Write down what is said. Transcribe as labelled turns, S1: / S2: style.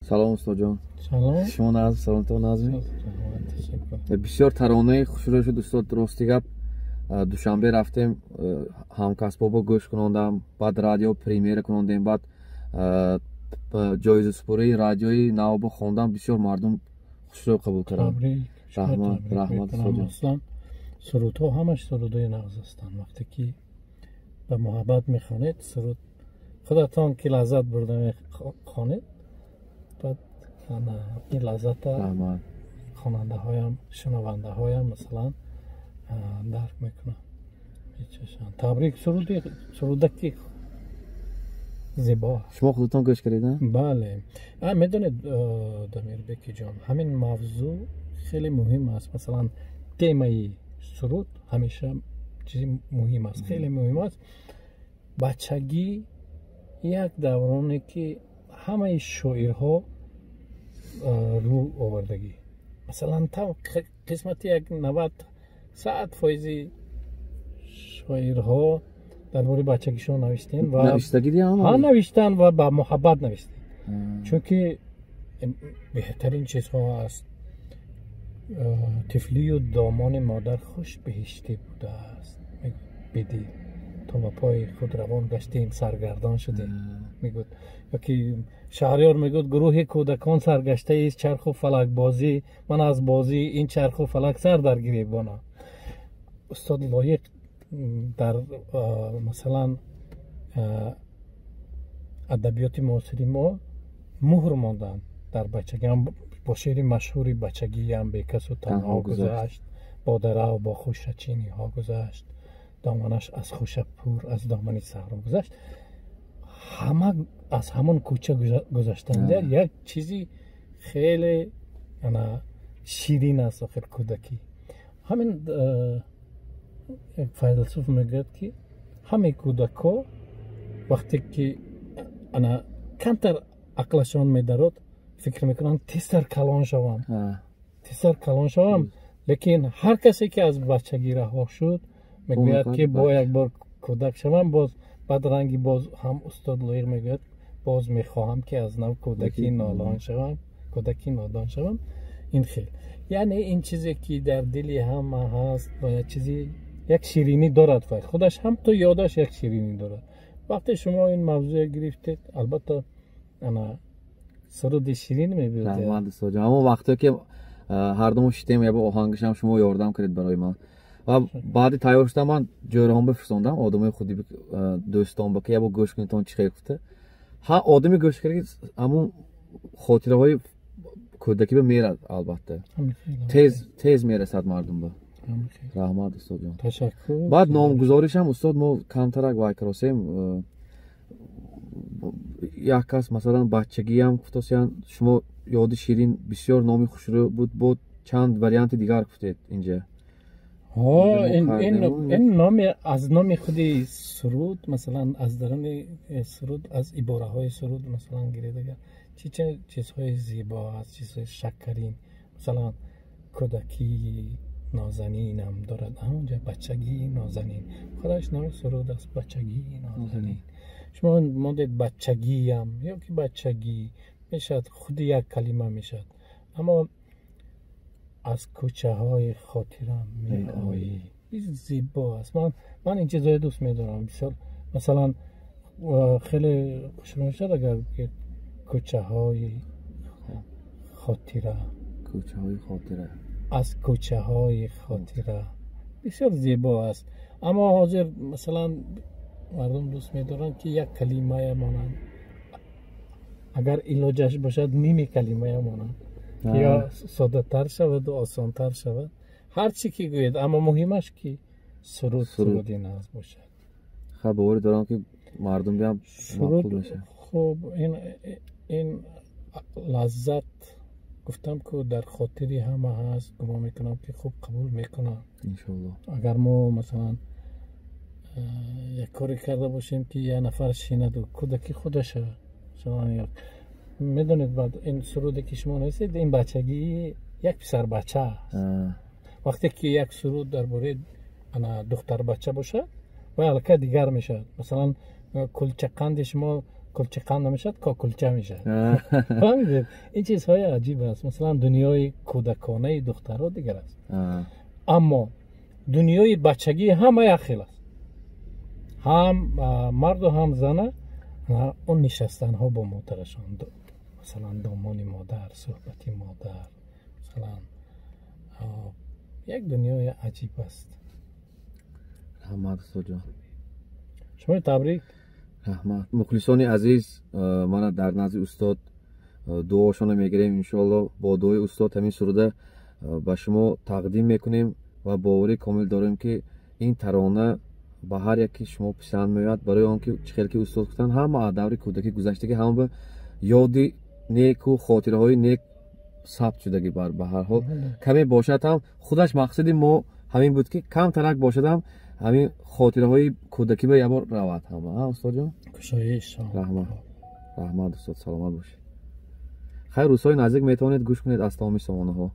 S1: Салом, устодҷон.
S2: Салом.
S1: Шумо назм, саломто назми. Бисёр таронаи хушрӯ шуд, устод. Рости гап, Душанбе рафтем, ҳамкасбобо гӯш кунондам, баъд радио премьера кунондем, баъд ҷоизасупории радиои навбо хондам, бисёр мардум хушрӯ қабул карданд. Раҳмат, раҳмат, устодҷон.
S2: Сурудҳо ҳамаш сурудҳои нағз ҳастанд. Вақте ки ба муҳаббат мехонед суруд, худатон ки лаззат бурда мехонед, баъд ин лаззата хонандаҳоям, шунавандаҳоям, масалан, дарк мекунанд, мечашанд. Табрик, суруди сурудаки зебо.
S1: Шумо худатон гӯш кардед?
S2: Бале. Медонед, Дамирбекиҷон, ҳамин мавзӯъ хеле муҳим аст. Масалан, темаи суруд ҳамеша чизи муҳим аст, хеле муҳим аст. Бачагӣ як давроне, ки ҳамаи шоирҳо рӯ овардагӣ, масалан, қисмати як 90-100 фоизи шоирҳо дар бораи бачагишон навиштем. Ва навиштан ва ба муҳаббат навиштем, чунки беҳтарин чизҳо аст. Тифлию домони модар хуш беҳиштӣ будааст, бидил то ба пои худ равон гаштем, саргардон шудем, мегӯд. Ёки Шаҳриёр мегӯд: гурӯҳи кӯдакон саргаштаи чарху фалакбозӣ, ман аз бозии ин чарху фалак сар дар гиребонам. Устод Лоиқ дар, масалан, адабиёти муосири мо муҳр монданд дар бачагиам бо шеъри машҳури «Бачагиам бекасу танҳо гузашт, бо дарав, бо хушачиниҳо гузашт, доманаш аз хуша пур, аз домани саҳро гузашт». Ҳама аз ҳамон кӯча гузаштанд. Як чизи хеле ана ширин аст охир кӯдакӣ. Ҳамин як файласуф мегӯяд, ки ҳамаи кӯдакҳо вақте ки ана камтар ақлашон медарод, фикр мекунанд тезтар калон шавам, тезтар калон шавам. Лекин ҳар касе ки аз бачагӣ раҳо шуд, мегӯяд, ки бо як бор кӯдак шавам боз. Баъд ранги боз ҳам устод Лоиқ мегӯяд: боз мехоҳам, ки аз нав кӯдаки нодон шавам, кӯдаки нодон шавам. Ин хел, яъне ин чизе ки дар дили ҳама ҳаст ва як чизи, як ширинӣ дорад ва худаш ҳам то ёдаш як ширинӣ дорад. Вақте шумо ин мавзӯе гирифтед, албатта, ана суруди ширин мебиёд.
S1: Раҳмат, устодҷон. Ҳамон вақте ки ҳардумо шитем, ябо оҳангашам шумо ёрдам кардед барои ман ва баъди тайёр шудам, ман ҷӯраҳон бифирстондам, одамои худи дӯстон ба, ки ябо гӯш кунедтон, чӣ хел гуфта. Ҳа, одами гӯш кард, ҳамун хотираҳои кӯдакӣ ба мерад, албатта, тез тез мерасад мардум ба. Раҳмат, устодҷон.
S2: Ташаккур.
S1: Баъд номгузоришам, устод, мо камтарак вай каросем. Як кас, масалан, «Бачагиам» гуфтосиян, шумо «Ёди ширин» бисёр номи хушрӯ буд, бо чанд варианти дигар гуфтед инҷа.
S2: Ин номи аз номи худи суруд, масалан, аз даруни суруд, аз ибораҳои суруд, масалан, гиред, агар чӣ чизҳои зебо аст, чизҳои шаккарин, масалан, кӯдакии нозанинам дорад ҳамонҷа. «Бачагии нозанин» худаш номи суруд аст. «Бачагии нозанин» шумо мондед, «Бачагиям» ё ки «Бачагӣ» мешавад, худи як калима мешавад. Аммо «Аз кӯчаҳои хотирам меоӣ» зебо аст. Ман ин чизҳое дӯст медорам бисёр. Масалан, хеле хушрӯ мешавад, агар «Кӯчаҳои хотира».
S1: «Кӯчаҳои хотира».
S2: «Аз кӯчаҳои хотира» бисёр зебо аст. Аммо ҳозир, масалан, мардум дӯст медоранд, ки як калимая монанд, агар илоҷаш бошад, ними калимая монанд, ё соддатар шаваду осонтар шавад. Ҳар чӣ ки гӯед, аммо муҳимаш ки суруд суруди нағз бошад.
S1: Ха, боварӣ дорам, ки мардум биам
S2: суруд хуб. Ин лаззат, гуфтам ку, дар хотири ҳама ҳаст. Гумон мекунам, ки хуб қабул мекунанд.
S1: Иншоалло.
S2: Агар мо, масалан, як коре карда бошем, ки як нафар шинаду кӯдаки худаша, медонед, баъд ин суруде ки шумо нависед, ин бачагии як писарбача аст. Вақте ки як суруд дар бораи ана духтарбача бошад, вай аллакай дигар мешавад. Масалан, «Кулчақанди» шумо Кулчиқанд намешавад, кокулча мешавад. Фаҳмидед? Ин чизҳои аҷиб аст. Масалан, дунёи кӯдаконаи духтарҳо дигар аст, аммо дунёи бачагии ҳама як хел аст, ҳам марду ҳам зана. Он нишастанҳо бо модарашон, масалан, домони модар, суҳбати модар, масалан, як дунёи аҷиб аст.
S1: Раҳмат, устодҷон.
S2: Шумои табрик.
S1: Раҳмат. Мухлисони азиз, мана дар назди устод дуошонро мегирем. Иншоалло, бо дуои устод ҳамин суруда ба шумо тақдим мекунем ва боварӣ комил дорем, ки ин тарона ба ҳар яке шумо писанд меояд, барои он ки чӣ хел ки устод гуфтанд, ҳама аз даври кӯдакӣ гузаштагӣ, ҳама ба ёди неку хотираҳои нек сабт шудагӣ. Ба ҳар ҳол, каме бошад ҳам, худаш мақсади мо ҳамин буд, ки камтарак бошад ҳам, ҳамин хотираҳои кӯдакӣ ба ябор равад ҳама. Устодҷон, раҳмат, раҳмат, устод, саломат бошед. Хайр, рӯзҳои наздик метавонед гӯш кунед аз тамоми сомонаҳо.